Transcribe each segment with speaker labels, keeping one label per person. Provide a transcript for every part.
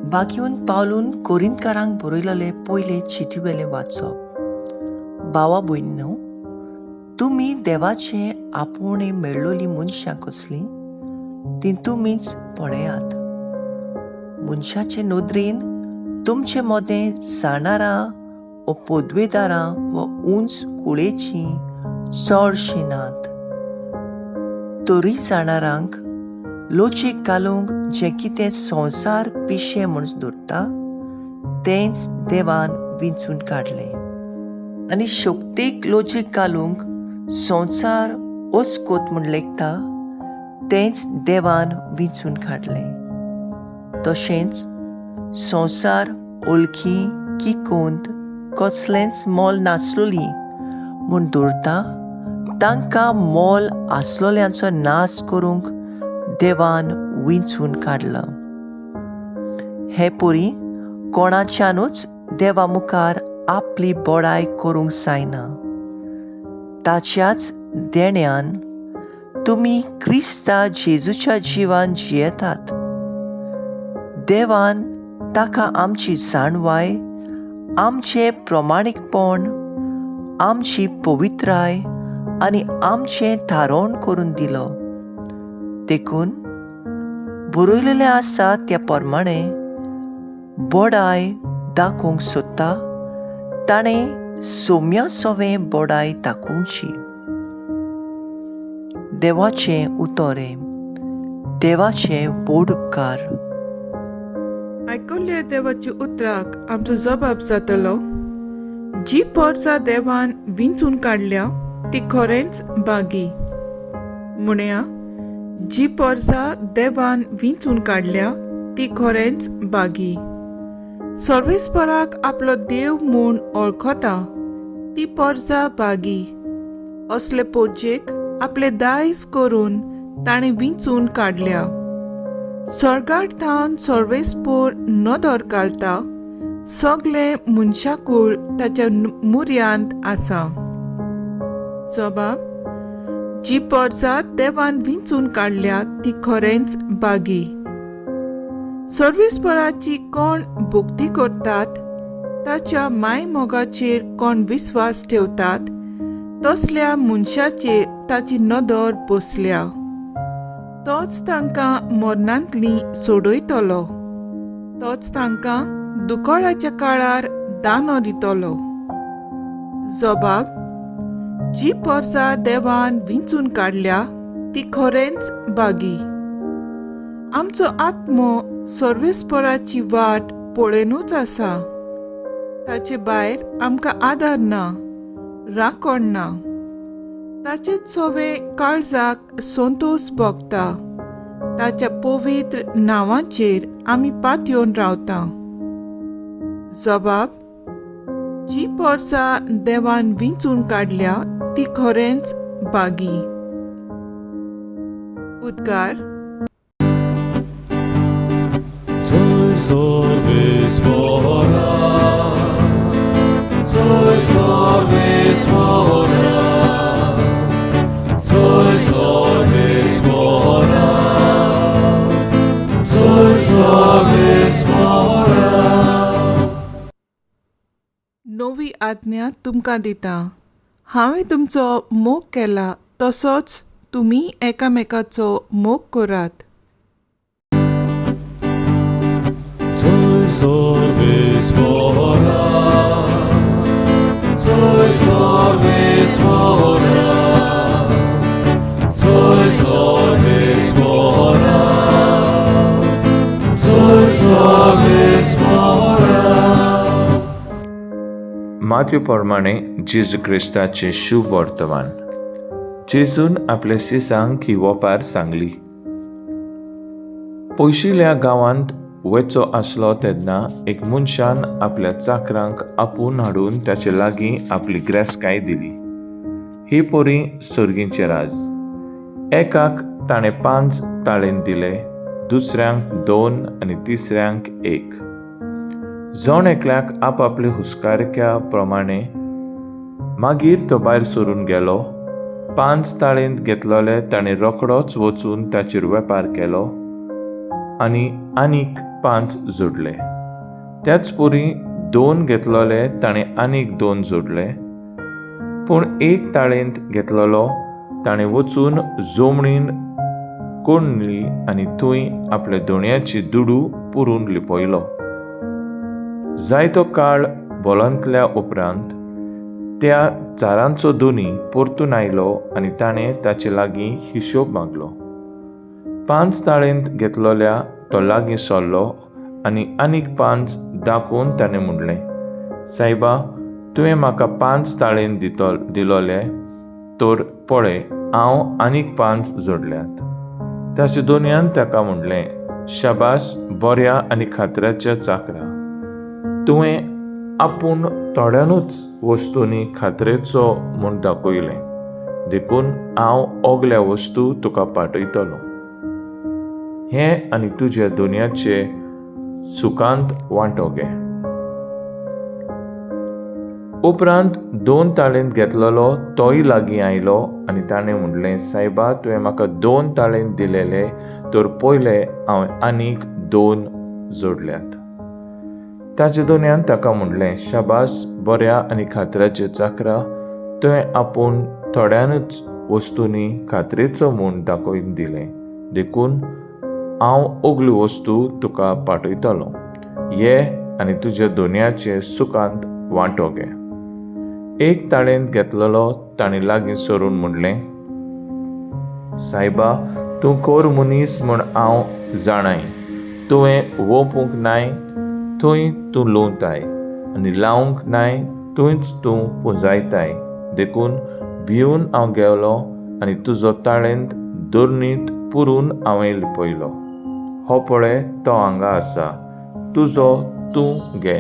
Speaker 1: बागीवन पावलून कोरिंतकारांक बरयलेले पयले चिटीवेलें वाचप. भावा भयणीनो, तुमी देवाचें आपोवणें मेळ्ळोलीं मनशां कसलीं तीं तुमीच पळयात. मनशाचे नदरेन तुमचे मदें जाणारां व पदवेदारां व उंच कुळेचीं चडशीं नात, तरी जाणारांक लोचीक घालूंक जें कितें संवसार पिशें म्हूण धरता तेंच देवान विंचून काडलें, आनी शक्तीक लोचीक घालूंक संवसार अस्कोत म्हूण लेखता तेंच देवान विंचून काडलें. तशेंच संवसार ओळखी किकोंत कसलेंच मोल नासलोली म्हूण धरता तांकां मोल आसलोल्यांचो नाश करूंक देवान विंचून काडलां. हे परी कोणाच्यानूच देवा मुखार आपली बडाय करूंक जायना. ताच्याच देण्यान तुमी क्रिस्ता जेजूच्या जिवान जियेतात. देवान ताका आमची जाणवाय, आमचें प्रमाणीकपण, आमची पवित्राय आनी आमचें थारोवण करून दिलो. देखून बरयलेलें आसा त्या प्रमाणे बडाय दाखोवंक सोदता ताणें सोम्या सोवें बडाय दाखोवची. देवाचें उतोरें, देवाचें व्हड उपकार.
Speaker 2: आयकल्ल्या देवाच्या उतराक आमचो जबाब जातलो. जी पोरसां देवान विंचून काडल्या ती खरेंच बागी. म्हणया, जी पोरसां देवान विंचून काडल्या ती खरेंच बागी. सर्वेस्पराक आपलो देव म्हूण वळखता ती पोरसां बागी. असले पोरजेक आपले दायज करून ताणें विंचून काडल्या. स्वर्गार थावन सर्वेस्पोर नदर घालता, सगळें मनशाकूळ ताच्या मुऱ्यांत आसा. जबाब, जी पोरसां देवान विंचून काडल्या ती खरेंच बागी. सर्वेस्पराची कोण भक्ती करतात, ताच्या मायमोगाचेर कोण विस्वास ठेवतात, तसल्या मनशाचेर ताची नदर बसल्या. तोच तांकां मरणांतली सोडयतलो, तोच तांकां दुकळाच्या काळार दानो दितलो. जबाब, जी पोरसां देवान विंचून काडल्या ती खरेंच बागी. आमचो आत्मो सर्वेस्पराची वाट पळयनूच आसा. ताचे भायर आमकां आदार ना, राखण ना. ताचे सवे काळजाक संतोश भोगता. ताच्या पवित्र नांवाचेर आमी पातयेवन रावता. जबाब, जी पोरसां देवान विंचून काडल्या ती खरेंच बागी. उद्गार.
Speaker 3: Soy sorbis mora, soy sorbis mora, soy sorbis mora, soy sorbis mora.
Speaker 2: नवी आज्ञा तुमकां दिता, हांवें तुमचो मोग केला तसोच तुमी एकामेकाचो मोग करात.
Speaker 3: Soy sorbis mora, soy sorbis mora, soy sorbis mora, soy sorbis mora.
Speaker 4: Matthew प्रमाणे जेजू क्रिस्ताचें शुभ वर्तमान. जेजून आपल्या शिसांक ही वोपार सांगली. पयशिल्या गांवांत वचो आसलो तेन्ना एक मनशान आपल्या चाकरांक आपोवन हाडून ताचे लागीं आपली ग्रेसकाय दिली. ही पोरी सर्गीचें राज. एकाक ताणें 5 ताळेन दिले, दुसऱ्यांक 2 आनी तिसऱ्यांक 1. जण एकल्याक आपापले हुस्कारक्या प्रमाणे. मागीर तो भायर सरून गेलो. 5 ताळेंत घेतलोले ताणें रोखडोच वचून ताचेर वेपार केलो आनी आनीक पांच जोडले. त्याच परी 2 घेतलोले ताणें आनीक 2 जोडले. पूण 1 ताळेंत घेतलोलो ताणें वचून जोमणीन कोणली आनी थंय आपल्या दोणयाची दुडू पुरून लिपयलो. जायतो काळ बोलांतल्या उपरांत त्या चारांचो दोनी परतून आयलो आनी ताणें ताचे लागीं हिशोब मागलो. 5 ताळेंत घेतलोल्या तो लागीं सरलो आनी आनीक 5 दाखोवन ताणें म्हणलें, सायबा, तुवें म्हाका 5 ताळेंत दिलोले, तर पळय हांव आनीक 5 जोडल्यात. ताच्या दोनयान ताका म्हणलें, शाबास, बऱ्या आनी खात्र्याच्या चाकरा, तुवें आपूण थोड्यानूच वस्तूंनी खात्रेचो म्हूण दाखयलें, देखून हांव ओगल्या वस्तू तुका पाठयतलो. हें आनी तुज्या दोनयाचे सुखांत वांटो घे. उपरांत 2 ताळेंत घेतलोलो तोय लागीं आयलो आनी ताणें म्हणलें, सायबा, तुवें म्हाका 2 ताळेंत दिलेले, तर पयले हांव आनीक 2 जोडल्यात. ताच्या दोनयान ताका म्हणलें, शाबास, बऱ्या आनी खात्र्याचे चाकरा, तुवें आपूण थोड्यानूच वस्तूंनी खात्रेचो म्हूण दाखोवन दिलें, देखून हांव ओगल्यो वस्तू तुका पाठयतलो. ये आनी तुज्या दोनयाचे सुखांत वांटो घे. 1 ताळेंत घेतलोलो ताणें लागीं सरून म्हणलें, सायबा, तूं कोर मनीस म्हूण हांव जाणाय. तुवें वोपूंक नाय थंय तूं लुंवताय आनी लावंक नाय थंयच तूं पुंजायताय, देखून भिवन हांव गेलो आनी तुजो ताळेंत दोर्नीत पुरून हांवें लिपयलो. हो पळय तो हांगा आसा, तुजो तूं घे.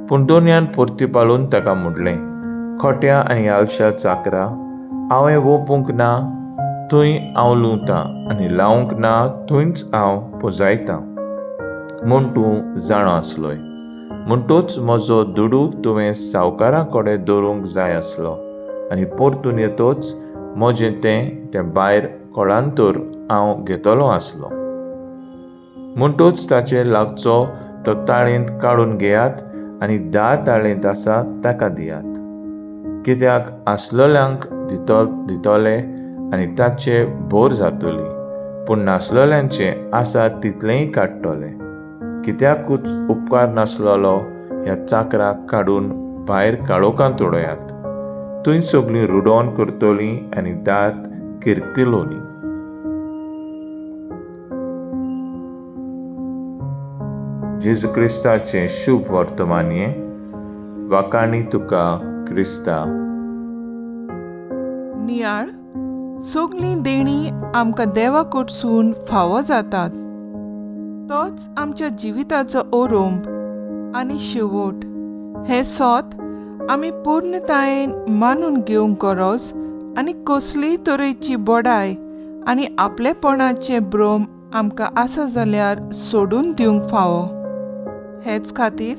Speaker 4: पूण दोनयान परती पालून ताका म्हणलें, खोट्या आनी आलशा चाकरा, हांवें वोपूंक ना थंय हांव लुंवतां आनी लावंक ना थंयच हांव पुंजायतां म्हूण तूं जाणो आसलोय. म्हणटोच म्हजो दुडू तुवें सावकारा कडेन दवरूंक जाय आसलो आनी परतून येतोच म्हजें तें भायर कोळांतर हांव घेतलो आसलो. म्हणटोच ताचे लागचो तो ताळेंत काडून घेयात आनी 10 ताळेंत आसा ताका दियात. कित्याक आसलोल्यांक दितले आनी ताचे भोर जातली, पूण नासलोल्यांचे आसा तितलेंय काडटले. कित्याकूच उपकार नासलोलो ह्या चाकराक काडून भायर काळोखांत उडयात, थंय सगळीं रुडोन करतलीं आनी दांत किर्तिलोनी. जेजू क्रिस्ताचें शुभ वर्तमान हें. वाखाणी तुका क्रिस्ता.
Speaker 2: नियाळ सगलीं देणीं आमकां देवा कडसून फावो जातात. तोच आमच्या जिविताचो ओरोंब आनी शेवट. हें सोत आमी पूर्णतायेन मानून घेवंक गरज आनी कसलीय तरेची बडाय आनी आपलेपणाचें भ्रम आमकां आसा जाल्यार सोडून दिवंक फावो. हेच खातीर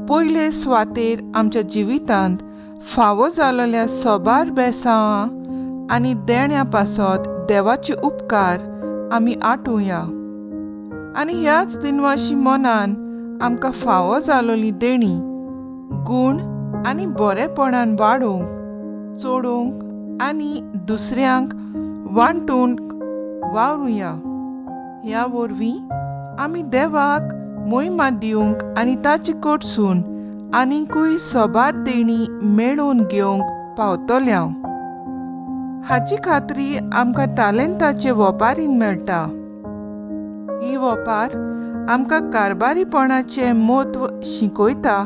Speaker 2: पयले सुवातेर आमच्या जिवितांत फावो जाल्ल्या सोबार बेसांवां आनी देण्या पासत देवाचे उपकार आमी आठोवया आनी ह्याच दिनवाशी मनान आमकां फावो जालोली देणी गूण आनी बरेपणान वाडोवंक, चडोवंक आनी दुसऱ्यांक वांटूंक वावरुया. ह्या वरवीं आमी देवाक मोहिमा दिवंक आनी ताचे कडसून आनीकूय सोबार देणी मेळोवन घेवंक पावतल्या. हाची खात्री आमकां तालेंताचे वोपारीन मेळटा. ही वोपार आमकां कारबारीपणाचें म्हत्व शिकयता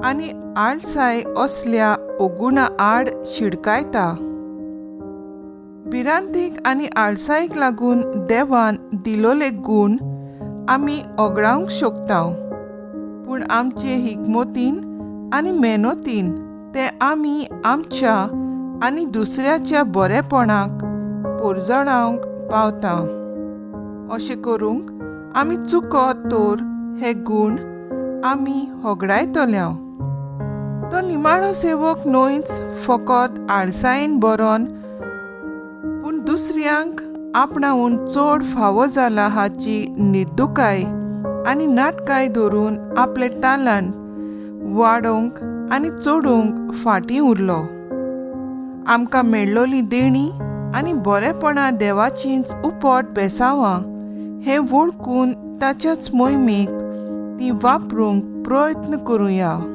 Speaker 2: आनी आळसाय असल्या ओगुणा आड शिडकायता. भिरांतीक आनी आळसायक लागून देवान दिलोले गूण आमी ओगडावंक शकता, पूण आमचे हिकमतीन आनी मेहनतीन ते आमी आमच्या आनी दुसऱ्याच्या बरेपणाक पोरजणावंक पावता. अशें करूंक आमी चुकत तर हे गूण आमी होगडायतल्या. तो निमाणो सेवक न्हयच फकत आळसायेन बरोवन, पूण दुसऱ्यांक आपणावून चड फावो जाला हाची निर्दुकाय आनी नाटकांय धरून आपलें तालंत वाडोवंक आनी चडोवंक फाटीं उरलो. आमकां मेळ्ळोली देणी आनी बरेपणां देवाचींच उपट बेसांवां हें वळखून ताच्याच मोहिमेक ती वापरूंक प्रयत्न करुया.